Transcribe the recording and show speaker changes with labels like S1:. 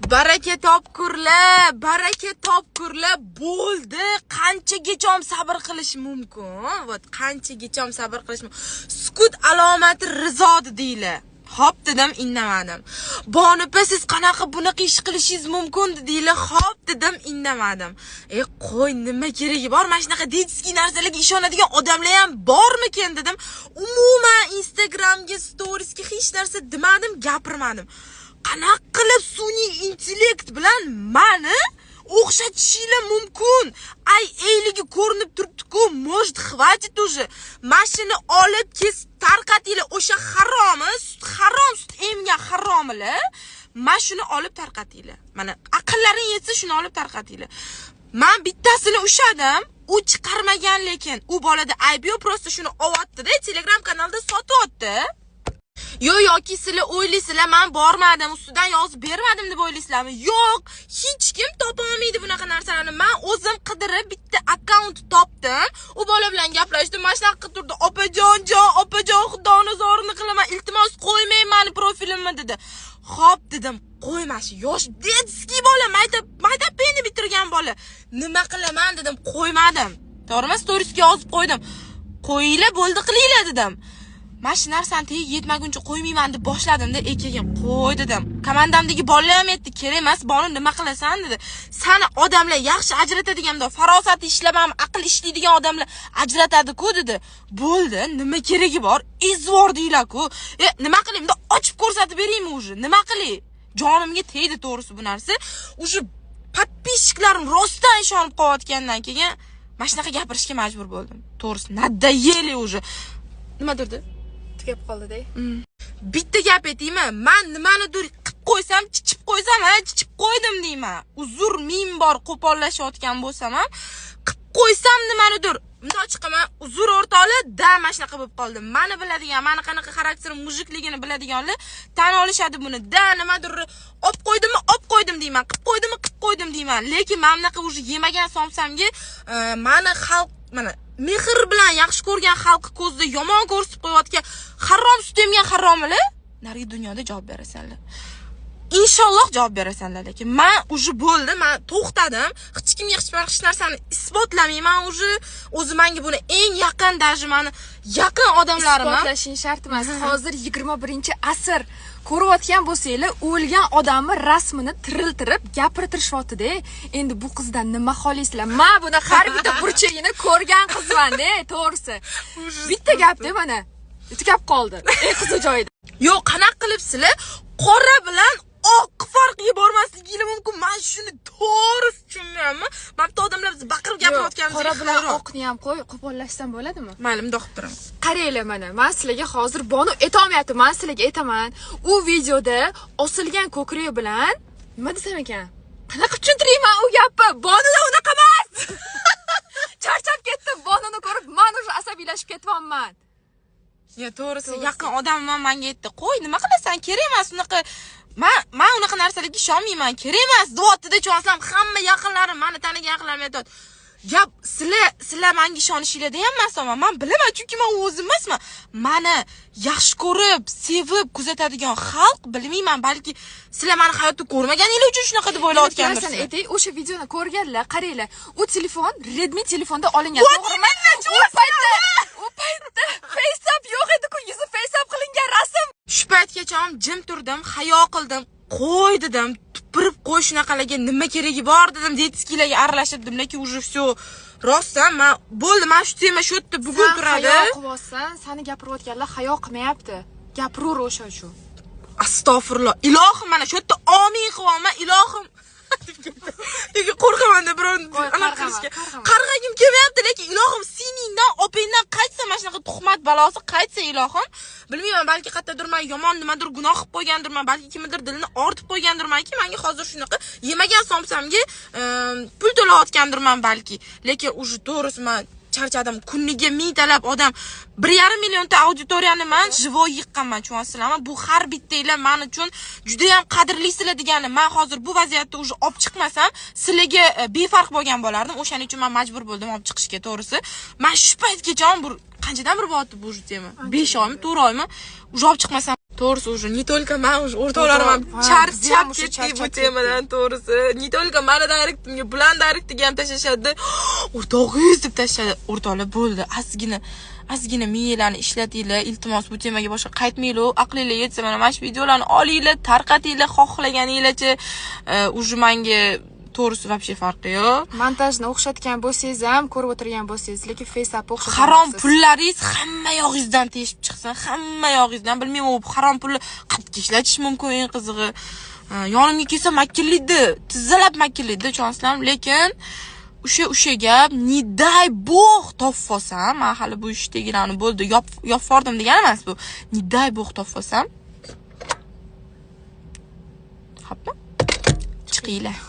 S1: Baraka topkurlar, baraka topkurlar, bo'ldi. Qanchagachom sabr qilish mumkin? Вот qanchagachom sabr qilish mumkin? Sukut alomati rizo dedinglar. Hop dedim, indamadim. Bonu opa, siz qanaqa bunaqa ish qilishingiz mumkin dedinglar. Hop dedim, indamadim. E qo'y, nima keragi bor? Mana shunaqa детский narsalarga ishonadigan odamlar ham bormikin dedim. Umuman Instagramga, storiesga hech narsa demadim, gapirmadim. Qanaqa qilib sun'iy intellekt bilan mani o'xshatishinglar mumkin? Ay, eyligi ko'rinib turibdi-ku, может, хватит уже. Mashini olib kesib tarqatinglar, o'sha haromi, sut harom, sut emgan haromilar. Mana shuni olib tarqatinglar. Mana aqllaring yetsa, shuni olib tarqatinglar. Man bittasini ushladim, u chiqarmagan, lekin u bolada aybi yo'q, просто shuni olyapti-da, Telegram kanalida sotyapti. Yo, yoki sizlar o'ylaysizlar, man bormadim, ustidan yozib bermadim deb o'ylaysizlarmi? Yo'q, hech kim topa olmaydi bunaqa narsalarni. Man o'zim qidirib bitta akkaunt topdim. U bola bilan gaplashdim. Mana shunaqa qilib turdi. "Opajon, jon, opajon, Xudoni zorini qilaman, iltimos qo'ymang mani profilimni" dedi. Xo'p dedim, qo'ymashi. Yosh детский bola, maktab maktabni bitirgan bola. Nima qilaman dedim, qo'ymadim. To'g'rimi? Storiesga yozib qo'ydim. "Qo'yinglar, bo'ldi, qilinglar" dedim. Mana shu narsani tagiga yetmaguncha qo'ymayman deb boshladimda, keyin qo'y dedim. Komandamdagi bolalar ham aytdi, "Kerak emas, boni nima qilasan?" dedi. "Sani odamlar yaxshi ajratadigan, bundoq farosati ishlab ham aql ishlaydigan odamlar ajratadi-ku" dedi. Bo'ldi, nima keragi bor? Ezvordinglar-ku. E, nima qilay? Bundoq ochib ko'rsatib beraymi уже? Nima qilay? Jonimga tegdi to'g'risi bu narsa. Уже подписчиklarim rostdan ishonib qolayotgandan keyin mana shunaqa gapirishga majbur bo'ldim. To'g'risi, надоели уже. Nima durdi?
S2: Tugab qoldi-da.
S1: Bitta gap aytaymi? Man nimanidir qilib qo'ysam, chichib qo'ysam, ha, chichib qo'ydim deyman. Uzr ming bor qo'pollashayotgan bo'lsam ham, qilib qo'ysam nimanidir, bundoq chiqaman, "Uzr, o'rtoqlar, da, mana shunaqa bo'lib qoldi." Mani biladigan, mani qanaqa xarakterim, мужик ligini biladiganlar tan olishadi buni. Da, nimadir olib qo'ydimmi, olib qo'ydim deyman, qilib qo'ydimmi, qilib qo'ydim deyman. Lekin mana bunaqa уже yemagan somsamga mani xalq, mana mehr bilan yaxshi ko'rgan xalqi ko'zida yomon ko'rsatib qo'yayotgan harom sut emgan haromilar, narigi dunyoda javob berasanlar. Inshaalloh javob berasanlar, lekin man уже bo'ldi, man to'xtadim. Hech kimga hech bir hech narsani isbotlamayman уже. O'zi menga buni eng yaqin, даже mani yaqin odamlarim ham
S2: Isbotlashing shart emas. Hozir 21-asr. Ko'rayotgan bo'lsanglar, o'lgan odamni rasmini tiriltirib gapirtirishyapti-da. Endi bu qizdan nima xohlaysizlar? Man buni har bitta burchagini ko'rgan qizman-da, to'g'risi. Bitta gapda mana tugab qoldi. Eng qiziq joyida.
S1: Yo'q, qanaqa qilib sizlar qora bilan oq farqiga bormasligingiz mumkin? Man shuni to'g'risi tushunmayapman. Mana bitta odamlar biz baqirib gapirayotganimizga
S2: Qora bilan
S1: hayron.
S2: oqni ham qo'y, qo'pollashsam bo'ladimi?
S1: Mayli, bundoq qilib turaman.
S2: Qaranglar mana, men sizlarga hozir, Bonu aytolmayapti, men sizlarga aytaman. U videoda osilgan ko'krak bilan nima desam ekan? Qanaqa tushuntirayman u gapni? Bonuda unaqa emas. Charchab ketdim. Bonuni ko'rib, men уже asabiylashib ketyapman.
S1: Ya to'g'risi,
S2: To'g'risi.
S1: yaqin odamim ham menga aytdi, "Qo'y, nima qilasan? Kerak emas unaqa. Man unaqa narsalarga ishonmayman, kerak emas" deyapti-da, tushunasizmi? Hamma yaqinlarim, mani tanigan yaqinlarim aytyapti. Gap sizlar menga ishonishinglarda ham emas, man bilaman, chunki man o'zim emasman. Mani yaxshi ko'rib, sevib kuzatadigan xalq, bilmayman, balki sizlar mani hayotda ko'rmaganinglar uchun shunaqa deb
S2: Narsani
S1: o'ylayotgandirsizlar.
S2: aytay, o'sha videoni ko'rganlar, qaranglar. U telefon Redmi telefonda olingan,
S1: Вот
S2: to'g'rimi? U paytda FaceApp yo'q edi-ku, yuzi FaceApp qilingan rasm.
S1: Shu paytgacha ham jim turdim, hayo qildim, qo'y dedim, tupurib qo'y shunaqalarga, nima keragi bor dedim, детский larga aralashib dedim, lekin уже все, rostdan man bo'ldi, mana shu tema shu yerda bugun
S2: San
S1: turadi.
S2: hayo qilyapsan, sani gapirayotganlar hayo qilmayapti. Gapiraver o'sha uchun.
S1: Astag'firulloh. Ilohim, mana shu yerda omin qilyapman, ilohim. Deb ketdi. Lekin qo'rqaman-da birovni
S2: Qo'y,
S1: anaqa
S2: qarg'ama,
S1: qilishga.
S2: qarg'ama.
S1: Qarg'agim kelmayapti, lekin ilohim, seningdan, opangdan qaytsa mana shunaqa tuhmat balosi qaytsa, ilohim. Bilmayman, balki qayerdadir man yomon nimadir gunoh qilib qo'ygandirman, balki kimnidir dilini og'ritib qo'ygandirmanki, menga hozir shunaqa yemagan somsamga pul to'layotgandirman balki. Lekin уже to'g'risi man charchadim. Kuniga mingtalab odam, 1,5 millionta auditoriyani man живой yiqqanman, tushunyapsizlarmi? Bu har bittanglar man uchun juda ham qadrlisizlar degani. Man hozir bu vaziyatda уже olib chiqmasam, sizlarga befarq bo'lgan bo'lardim. O'shaning uchun man majbur bo'ldim olib chiqishga, to'g'risi. Man shu paytgacha bir qanchadan bir bo'lyapti bu уже tema? 5 oymi, 4 oymi? Уже olib chiqmasam To'g'risi, уже не только man, уже o'rtoqlarim ham
S2: Ha,
S1: charchab
S2: biz ham уже
S1: ketdik bu
S2: charchab
S1: temadan, to'g'risi. Не только mani directimga, bularni directiga ham tashlashadi. O'rtog'ingiz deb tashlashadi. O'rtoqlar, bo'ldi, ozgina, ozgina miyalarni ishlatinglar, iltimos, bu temaga boshqa qaytmanglar. Aqlinglar yetsa, mana shu videolarni olinglar, tarqatinglar xohlaganinglarcha. Уже manga, to'g'risi, вообще farqi yo'q.
S2: Montajni o'xshatgan bo'lsangiz ham, ko'rib o'tirgan bo'lsangiz, lekin FaceApp o'xshatgan.
S1: Harom pullaringiz hamma yog'ingizdan teshib chiqsin, hamma yog'ingizdan. Bilmayman, u harom pulni qayerga ishlatish mumkin, eng qizig'i. Yonimga kelsa, makillaydi, tizzalab makillaydi, ishonsizlarmi? Lekin o'sha gap, не дай бог topib olsam, man hali bu ishdagilarni bo'ldi, yopib yubordim degani emas bu. Не дай бог topib olsam, xo'pmi, chiqinglar.